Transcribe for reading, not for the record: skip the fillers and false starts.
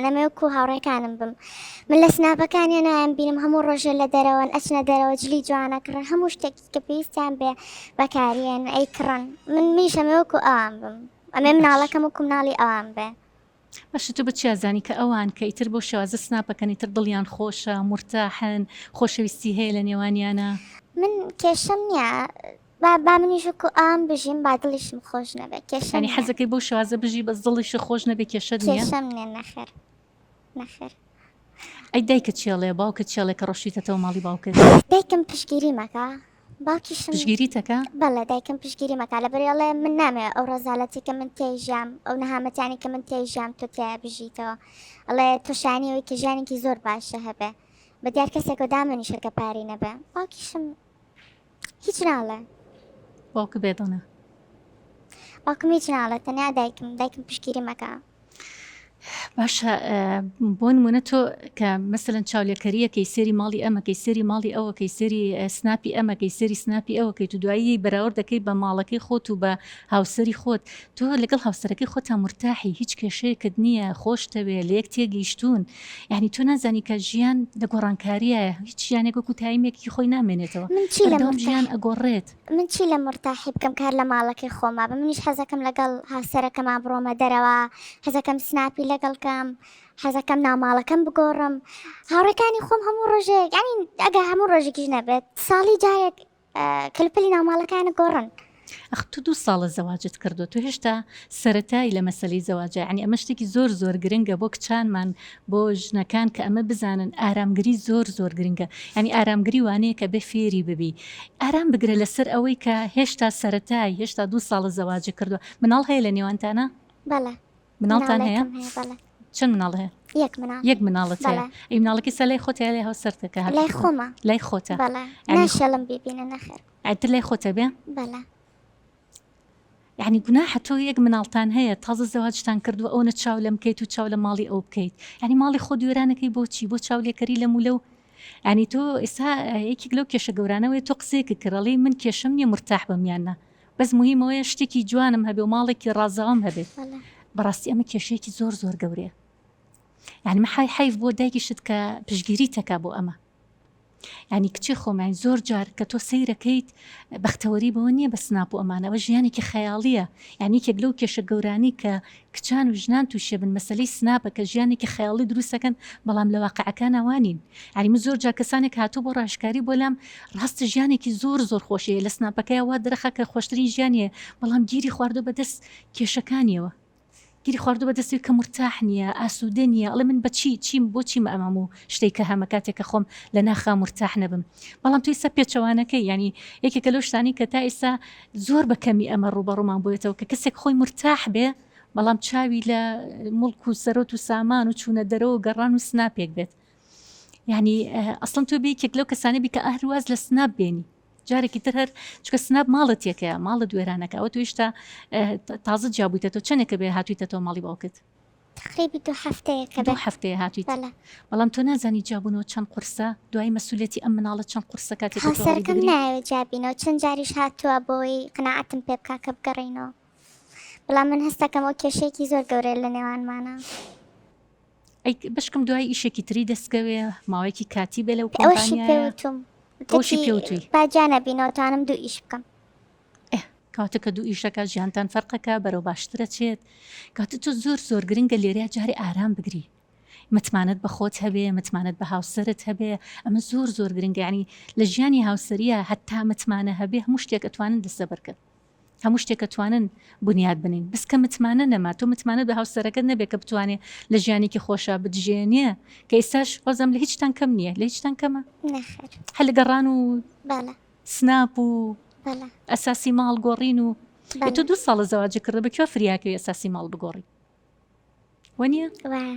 من ئەمەوێ وەکو هاوڕێکانم بم من لە سناپەکانیان نایان بینم هەموو ڕۆژێ لە دەرەوەن ئەچنە دەرەوە جلی جوانە کڕن هەموو شتێکی کە پێویستیان بێ بەکاریێن ئەی کڕن من منیش ئەمەوێ وەکو ئەوان بم ئەمێ مناڵەکەم وەکو مناڵی ئەوان بێ. باشە تۆ بە چیا زانی کە ئەوان کە ئیتر بەو شێوازە سناپەکەن ئیتر دڵیان خۆشە مورتاحن خۆشەویستی هەیە لە نێوانیانا؟ من کێشەم نیە با با منیش وەکو ئەوان بژیم با دڵیشم خۆش نەبێ کێشەم یانی نیە. حەزەکەی بەو شێوازە بژی بەس دڵیشت خۆش نەبێ کێشەت نیە؟ کێشەم نیە نەخێر نەخێر. ئەی دایکت چی ئەڵێ باوکت چی ئەڵێ کە ڕۆشتویتەتەوە ماڵی باوکت؟ دایکم پشتگیریم ئەکا باوکیشم پشتگیریت ئەکا؟ بەڵێ دایکم پشتگیریم ئەکا لەبەر ئەڵێ من نامەوێ ئەو ڕەزالەتی کە من تێی ژیام ئەو نەهامەتیانی کە من تێی ژیام تۆ تیایا بژیتەوە ئەڵێ تۆ شایانی ئەوەی کە ژیانێکی زۆر باشە هەبێ بە دیار کەسێکەوە دامەنیشە کە پارەی نەبێ باوکیشم هیچ ناڵێ. باوکت بێدەنگە؟ باوکم هیچ ناڵێ تەنیا دایکم دایکم پشتگیریم ئەکا. باشە بۆ نمونە تۆ کە مەسەلەن چاولێکەریەکەی سێری ماڵی ئەمەکەی سێری ماڵی ئەوەکەی سێری سناپی ئەمەکەی سێری سناپی ئەوەکەیت و دوایی بەراورد دەکەی بە ماڵەکەی خۆت و بە هاوسەری خۆت تۆ لەگەڵ هاوسەرەکەی خۆتا مورتاحی هیچ کێشەیەکت نییە خۆشتەوێ لە یەک تێگەیشتوون یعنی تۆ نازانی کە ژیان لە گۆڕانکاریایە هیچ ژیانێک وەکو تایمێکی خۆی نامێنێتەوە من چی لە بەردەوام مورتاح ژیان ئەگۆڕێت. من چی لە مورتاحی بکەم کە هەر لە ماڵەکەی خۆما بم منیش حەزەکەم لەگەڵ هاوسەرەکەما بڕۆمە دەرەوە حەزەکەم سناپی لەگەڵ کەم حەزەکەم ناوماڵەکەم بگۆڕم هاوڕێکانی خۆم هەموو ڕۆژێک یانی ئەگەر هەموو ڕۆژێکیش نەبێت ساڵی جارێک کەلوپەلی ناوماڵەکان گۆڕن. ئەخ تۆ دوو ساڵە زەواجت کردوە تۆ هێشتا سەرەتای لە مەسەلەی زەواجا یانی ئەمە شتێکی زۆر زۆر گرنگە بۆ کچانمان بۆ ژنەکان کە ئەمە بزانن ئارامگری زۆر زۆر گرنگە یانی ئارامگری وانەیە کە بێ فێری ببی ئارام بگرە لەسەر ئەوەی کە هێشتا سەرەتای هێشتا دوو ساڵە زەواجت کردوە مناڵ هەیە لە نێوانتانا؟ بەڵێ مناڵتان هەیە؟ مناڵێکم هەیە بەڵێ. چەند مناڵ هەیە؟ یەک مناڵ. یەک مناڵت هەیە بەڵێ. ئەی مناڵەکەی سا لای خۆتە یا لای هاوسەرتە کە لای هاتوویتەوە؟ خۆمە. لای خۆتە بەڵێ یانی ناشێڵم بیبینە نەخێر. ئیتر لای خۆتە بێ؟ بەڵێ. یانی گوناحە تۆ یەک مناڵتان هەیە تازە زەواجتان کردووە ئەوەنە چاو لەم بکەیت و چاو لە ماڵی ئەو بکەیت یانی ماڵی خۆت وێرانەکەی بۆچی بۆ چاولێکەری لەم و لەو یانی تۆ ئێستا یەکێک لەو کێشە گەورانەوەی تۆ قسەیەکت کرد ئەڵێی من کێشەم نییە مورتاح بم یان نا بەس موهیم ئەوەیە شتێکی جوانم هەبێ و ماڵێکی ڕازاوەم هەبێت بەڕاستی ئەمە کێشەیەکی زۆر زۆر گەورەیە یعنی من حەیف بۆ دایکیشت کە پشگیری تەکا بۆ ئەمە یانی کچی خۆم یانی زۆر جار کە تۆ سەیرەکەیت بەختەوەری بەوە نییە بە سناپ و ئەمانە ئەوە ژیانێکی خەیاڵیە یانی یەکێک لەو کێشە گەورانەی کە کچان و ژنان تووشێ بن مەسەلەی سناپە کە ژیانێکی خەیاڵی دروستەکەن بەڵام لە واقعەکانا وانین یانی من زۆر جار کەسانێک هاتوو بۆ ڕاشکاری بۆ لام ڕاستە ژیانێکی زۆر زۆر خۆشی لە سناپەکەیا وا دەرەخا کە خۆشترین ژیانیە بەڵام گیری خواردوە بەدەست کێشەکانیەوە گیری خواردوە بە دەستی کە مورتاح نیە ئاسودە نیە ئەڵێ من بە چی چیم بۆ چیم ئەم هەموو شتەی کە هەمە کاتێک کە خۆم لە ناخا مورتاح نەبم بەڵام تۆ ئیستا پێچەوانەکەی یانی یەکێکە لەو شتانەی کە تا ئیستا زۆر بە کەمی ئەمە ڕووبەڕوومان بۆیەتەوە کە کەسێک خۆی مورتاح بێ بەڵام چاوی لە موڵک و سەرۆت و سامان و چوونە دەرەوە و گەڕان و سناپێک بێت یعنی ئەسڵەن تۆ بێ یەکێک لەو کەسانە بی کە ئەهر واز لە سناپ بێنی جارێکی تر هەر چکە سناپ ماڵت یەکەیە ماڵت وێرانەکە ئەوە تۆ هیشتا تازە جیابوویتەوە چەندێکە بێ هاتوویتەوە ماڵی باوکت تقریبی دوو هەفتەیەکە دوو هەفتەیە هاتوویت بەڵام تۆ نازانی جیابوونەوە چەند قورسە دوای مەسوولەتی ئەم مناڵە چەند قورسە کاتێک هاوسەرەکەم نایەوێت جیابینەوە چەند جاریش هاتووە بۆی قەناعەتم پێ بکا کە بگەڕێینەوە بەڵام من هەستەکەم ئەو کێشەیەکی زۆر گەورەیە لە نێوانمانە. ئەی بەشکم دوای ئیشێکی تری دەستکەوێ ماوەیەکی کاتی بێ لەو ئەوەشی پێ کۆمپانیایە وتوم ئەوشی وتێتی پێ وتوی با جیا نەبینەوە توانم دوو ئیش بکەم. ئێ کەواتە کە دوو ئیشەکە ژیانتان فەرقەکە بەرەو باشترە چێت کەواتە تۆ زۆر زۆر گرنگە لێرەیا جارێ ئارام بگری متمانەت بە خۆت هەبێ متمانەت بە هاوسەرت هەبێ ئەمە زۆر زۆر گرنگە یانی لە ژیانی هاوسەریە هەتا متمانە هەبێ هەموو شتێک ئەتوانن دەستەبەر کەن هەموو شتێک ئەتوانن بنیات بنین بەس کە متمانە نەما تۆ متمانەت بە هاوسەرەکەت نەبێ کە بتوانێ لە ژیانێکی خۆشا بتژێنێ کە ئێستاش وازم لە هیچتان کەم نییە لە هیچتان کەمە نەخێر هەر لە گەڕان و بەڵێ سناپ و بەڵێ ئەساسی ماڵ گۆڕین و بەڵێ تۆ دوو ساڵە زەواجت کردوە بە کوێ فریاکەوی ئەساسی ماڵ بگۆڕی وەنیە؟ وایە.